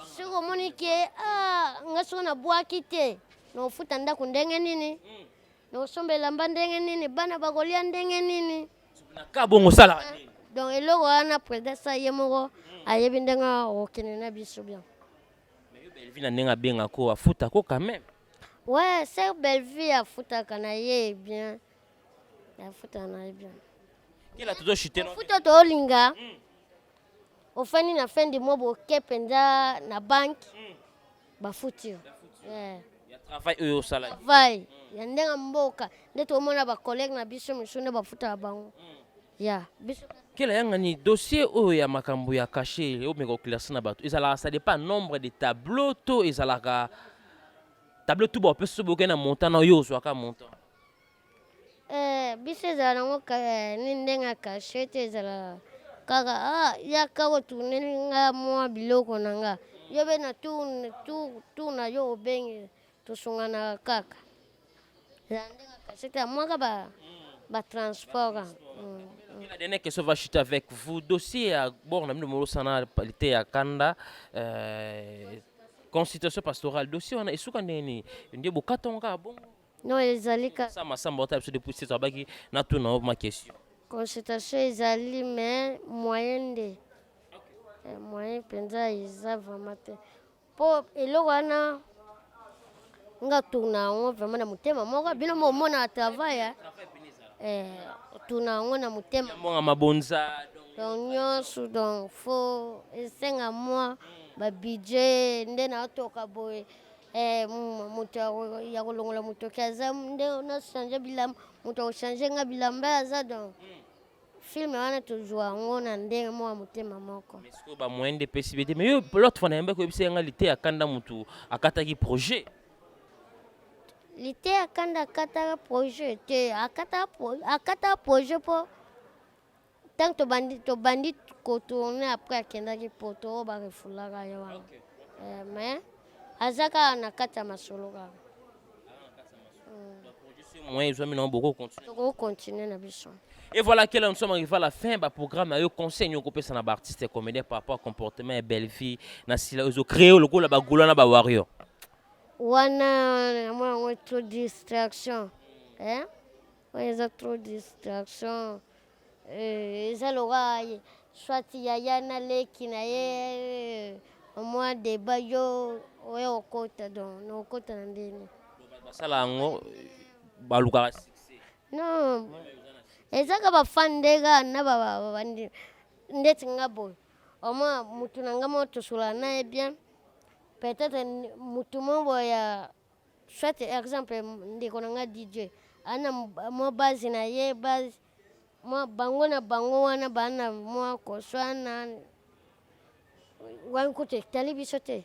soki omoni ke ah, nga soki nabwaki te, nakofuta ndako ndenge nini, nakosomba elamba ndenge nini, bana bakolia ndenge nini? Na ka bongo osalaka nini? Donc eloko wana, président sa ye moko ayebi ndenge akokende na biso bien. Mais yo, Bellevue na ndenge abengako, afutako quand même? Ouais, sœur Bellevue afutaka na ye bien, afutaka na ye bien. Kela tozoshite no. Futa toolinga ofandi na fin du mois, boke mpenza na banke, bafuti yo. Yeah. Ya travail oyo osalaki. Travail ya ndenge mboka nde tomona bacollègue na biso mosusu nde bafutaka bango, ya biso. Kela yangani dossier oyo ya makambo ya cachet, omeka oclaircir na bato. Ezalaka ça dépend nombre de tableau to ezalaka tableau tu bapesa so boke na montant na yo ozwaka montant? Biso ezala nango nini, ndenge ya cachet te. Ezala kaka ah, yaka otourneli nga mwa biloko na nga, yo mpe na tour na yo obengi, tosunganaka kaka. Ezala ndenge ya cachet te, mwaka batransport kaka. La dernière question va chuter avec vous. Dossier ya bord na bino molosana te ya kanda, consultation pastorale, dossier wana esuka ndenge nini? Nde bokatongo kaka bongo? Non, ezali ka Sama samba ota biso depuis seto abaki natuna ma question. Consultation ezali, mais moyen nde moyen mpenza eza vraiment te, mpo eloko wana nga tourna yango vraiment na motema moko. Bino momonaka travail, tourna yango na motema. Mbonga mabonza. Donc nyonso, donc faut esenga mwa babudget nde naotoka boye. Moto ya kolongola motoki aza, nde nachange bilamba, moto akochange nga bilamba aza. Donc film wana tozwa yango na ndenge moko ya motema moko. Mais sikoyo bamoyen nde epesi be te. Mais yo, l'autre fois nayambaki, oyebisa yanga lite ya kanda motu akataki projet. Lite ya kanda akataka projet te. Akataka projet mpo ntango tobandi kotourne, après akendaki poto oyo barefulaka ye wana. Mais aza kaka na kati ya masolo kaka. Moyen ezwami nango, boko continue. Tokokontinue na biso. Et voilà que là, nous sommes arrivés à la fin. Ba programme na yo, conseil nyoko pesa na ba artiste comédien par rapport à comportement ya Bellevue na sila ozo créer lokola ba goula na ba warrior. Wana namona yango trop distraction, eh? Oyo eza trop distraction. Eza lokola soit yaya na leki na ye, mwa débat, yo oyo okota, donc na okota na ndeni. Basala yango, balukaka succès. Non, eza kaka bafan nde kaka na ndeti nga boye, omoi mutu na nga moko tosolaka na ye bien. Peut-être mutu moko boye ya soit exemple ndeko na nga DJ ana mwa base na ye, base mwa bango na bango wana baa na mwa koswana wana, kutu etali biso te.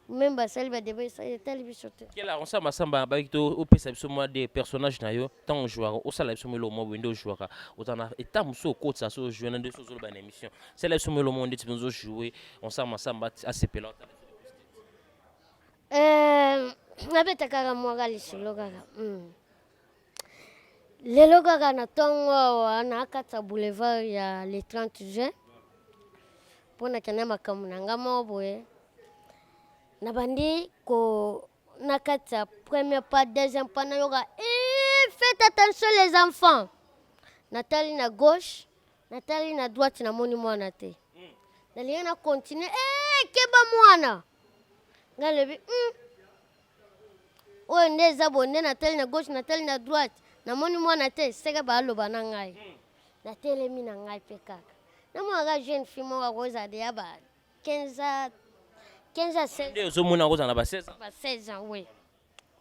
Même basali badébat, etali biso te. Kela Ronsard Masamba, bayaki to opesa biso mwa de personnage na yo ntango ojouaka, osala biso mwa eloko mwa boye nde ojouaka, oza na état mosusu okotisa so ojoue na nde so ozoloba na émission. Sala biso mwa eloko moko ndeti mpenza ojoue, Ronsard Masamba asepela. Nabeta kaka mwaka lisolo kaka. Lelo kaka na ntongo awa na kati ya boulevard ya le 30 juin mpo nakende makambo na nga moko boye. Nabandi ko na kati ya premier pas, deuxième pas, nayoka eh, faites attention les enfants. Natali na gauche, natali na droite, namoni mwana te. Nalingi na continue, eh, keba mwana. Ngai nalobi oyo nde eza boye nde natali na gauche, natali na droite, namoni mwana te, seke baloba na ngai. Natelemi na ngai mpe kaka namonaka jeune fille moko akozala deya ba 15 ans, 15 à 16. Nde ozomona akozala na ba 16 ans. Ba 16 ans, oui,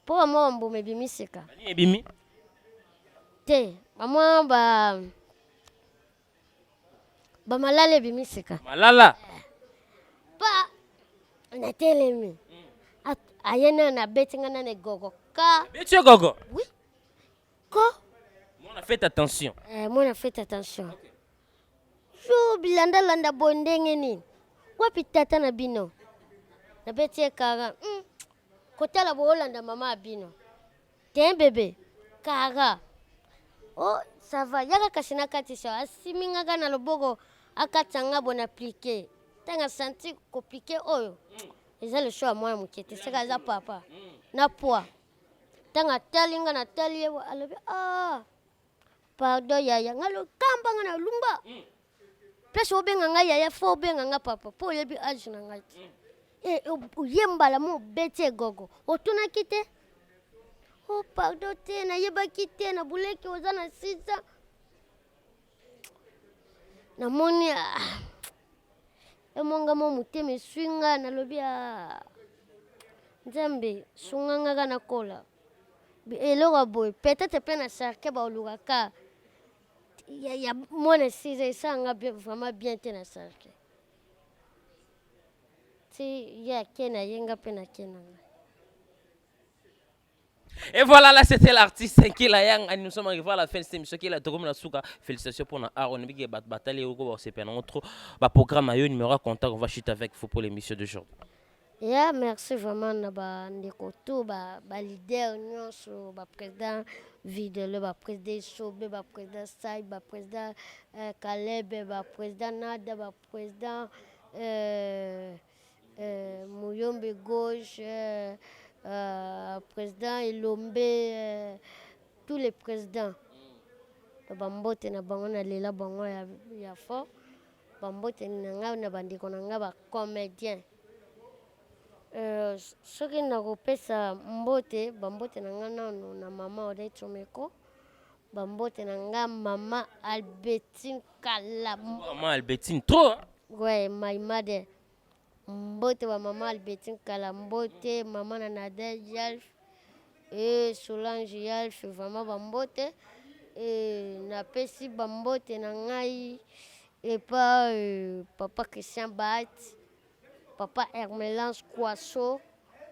mpo bamwa bambuma ebimi sika. Banini ebimi? Te, bamwa ba bamalala ebimi sika. Malala. Pa natelemi, aye nano nabeti nga nano egogo ka. Beti yo gogo? Oui, ko. Mwana, faites attention. Eh, mwana, faites attention. Yo bilandalanda boye ndenge nini? Wapi tata na bino? Nabeti ye kara. Kotala boolanda mama ya bino te, bebe kara. Oh, ça va, yaka kasi nakatisa. Asimi nga kaka na loboko, akatisa nga boye na appliqué. Ntango asanti koappliquer oyo eza le choix ya mwana moke te, seka aza papa na poids. Ntango atali nga, natali ye, alobi: "Ah, pardon yaya." Nga lokamba nga na lumba place. Obenga ngai yaya, fo obenga nga papa, mpo oyebi age na ngai te. Oye mbala mo obeti egogo, otunaki te. Oh, pardon te, nayebaki te na buleki oza na 6 ans. Namoni, ah, emonga mo motema eswi nga. Nalobi: "Ah, Nzambe, sunga nga kaka nakola eloko ya boye." Peut-être mpe na cercueil baolukaka ya mwana 6 ans, esalanga vraiment bien te na cercueil. Ti ye ake na ye, nga mpe nake na ngai. Et voilà, là, c'était l'artiste Nkela Yang. Nous sommes arrivés à la fin de cette émission. Kela Tokomi na suka. Félicitations pour na art. On a dit bataille au c'est trop. Ba programme ayo, numéro à contact, on va chuter avec vous pour l'émission d'aujourd'hui. Ya, merci vraiment na bandeko to baleader nyonso, baprésident Videlo, baprésident Esobe, baprésident Sai, baprésident Kalebe, baprésident Nada, baprésident Muyombe gauche, président Elombe, tous les présidents, bambote na bango, nalela bango ya fort. Bambote na ngai na bandeko na ngai bacomédien. Soki nakopesa mbote, bambote na ngai nano na mama Odette Omeko, bambote na ngai mama Albertine Kala. Maman Albertine, trop, hein? Ouais, my mother. Mbote ba mama Albertine Kala, mbote mama na Nadege Yalf e Solange Yalf, vraiment bambote. E napesi bambote na ngai epa papa Christian Bat, papa Hermelance Kwaso,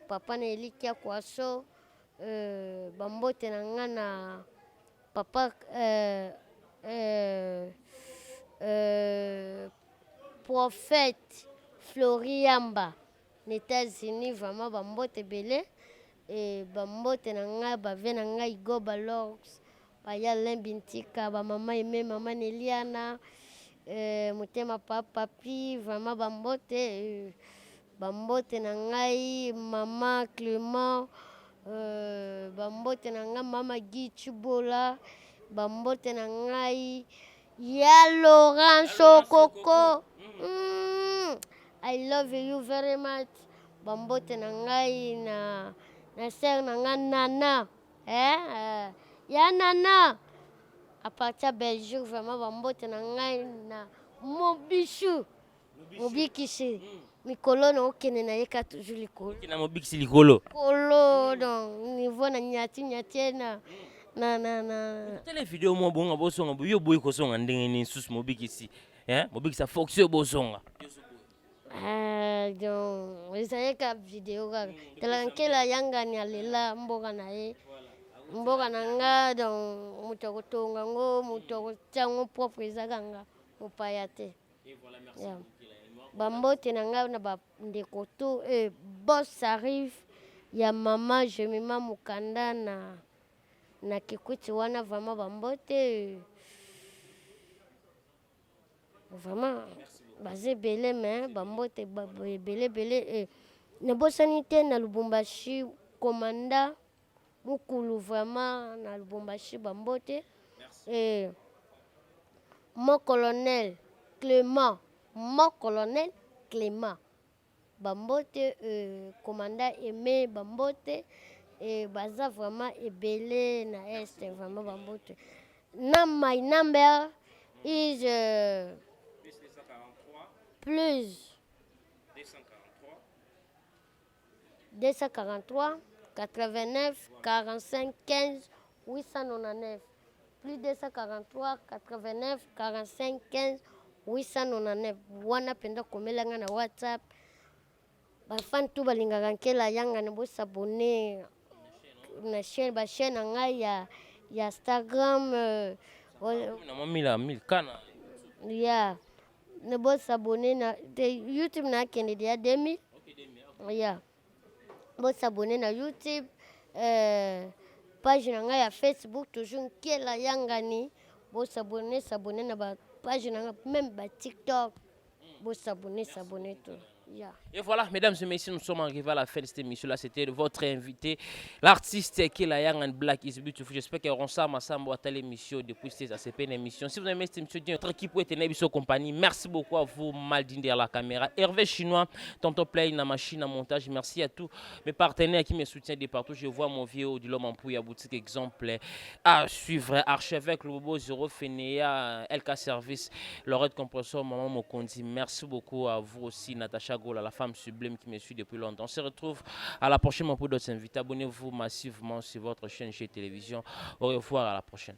papa na Elikia Kwaso. Bambote na ngai na papa prophète Floriamba na États-Unis, vraiment bambote ebele. E bambote na ngai bave na ngai Goba Lords, baya Lembi Ntika, bamama Eme, mama Neliana, motema papi, vraiment bambote. Bambote na ngai mama Clément, bambote na ngai mama Guy Chibola, bambote na ngai ya Laurent Sokoko. I love you very much. Bambote na ngai na sœur na ngai Nana, eh? Ya Nana à partir ya Belgique, vraiment bambote na ngai na Mobisu, Mobikisi mikolo na okende na ye ka toujours likolo. Na Mobikisi likolo. Likolo, donc niveau na nyati nyati na Tele video mwa bonga bozonga, yo boyi kozonga ndenge nini susu Mobikisi, hein? Mobikisi fox, yo bozonga. Ah, donc ezali ka video kaka. Tala, Nkela Yangani alela mboka na ye, mboka na nga. Donc moto akotonga yango, moto akotia yango propre, ezaka nga, mopaya te. Yeah. Bambote na ngai na bandeko to boss arrive ya mama Jemima Mokanda na Kikwiti wana, vraiment bambote. Vraiment baza ebele, me bambote ebele ebele. Nabosani te na Lubumbashi commanda mukulu vraiment na Lubumbashi bambote eh, mon colonel Clement, mon colonel Clement bambote euh, commanda Aimé bambote eh, baza vraiment ebele na est vraiment bambote na my number is plus 243 89 45 15 899, plus 243 89 45 15 899. Wana mpenza komela nga na WhatsApp. Bafan tu balingaka Nkela Yangani, bosabone na chaîne, bachaîne na ngai ya Instagram na mwa mila mil kana. Ya ne bosabone na te YouTube, nakende deya 2000 ya bosabone na YouTube, page na ngai ya Facebook toujours Nkela Yangani. Bosabone, sabone na bapage na ngai, même baTikTok, bosabone, sabone to ya. Et voilà, mesdames et messieurs, nous sommes arrivés à la fin de cette émission-là. C'était votre invité, l'artiste Nkela Yangani, Black is Beautiful. J'espère que Ronsa Massambo a l'émission depuis cette ACP une émission. Si vous aimez cette émission, notre équipe est une compagnie. Merci beaucoup à vous, Maldine derrière la caméra. Hervé Chinois, Tonton Play, la machine à montage. Merci à tous mes partenaires qui me soutiennent de partout. Je vois mon vieux du l'homme en pouille à boutique exemple à suivre. Archevêque Lobobo Zéro Fenéa, LK Service, Laurette Compressor, Maman Mokondi. Merci beaucoup à vous aussi, Natacha Gola, la femme sublime qui me suit depuis longtemps. On se retrouve à la prochaine pour d'autres invités. Abonnez-vous massivement sur votre chaîne chez Télévision. Au revoir, à la prochaine.